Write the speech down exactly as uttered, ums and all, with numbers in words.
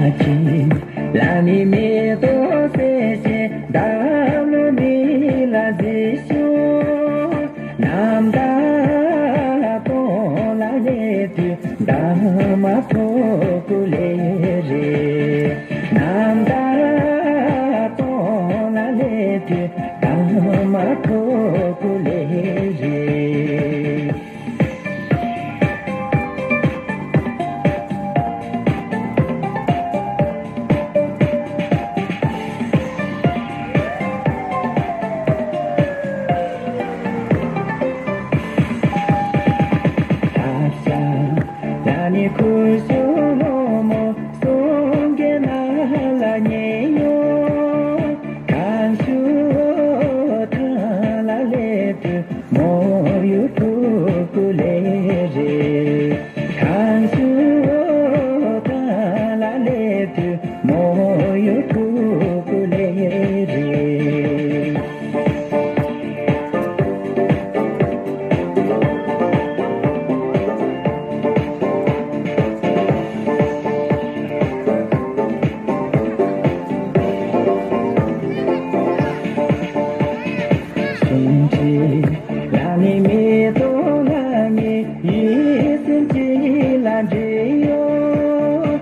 ལ་ནི་མེ་ཏོག་སེར་ཞིང་འདབ་ལོ་མི་ལ་གཟིགས་ཤོག་རྣམ་དག་སྟོང་ལ་སླེབས་དུས་འདབ་མ་ཐོག་ཀུ་ལེ་རེད། རྣམ་དག་སྟོང་ལ་སླེབས་དུས་འདབ་མ་ཐོག་ཀུ་ལེ་རེད། ད་ཤ་ལ་ནི་ཁུ་ཤུ་ལོ་མོ་སོང་གེ་ན་ལ་ཉེ་ཡོ། གང་ཤུ་ཐང་ལ་ལེ་དུ་མོ་ཡུ་ཐུ་ཀུ་ལེ་རེ། གང་ཤུ་ཐང་ལ་ལེ་དུ་མོ་ཡུ་ཐུ་ཀུ་ལེ་རེ། སུམ་ཁྲི་ལ་ནི་མེ་ཏོག་ལ་ནི་ཡིད་སེམས་ཀྱི་ལ་འདྲེ་ཡོད།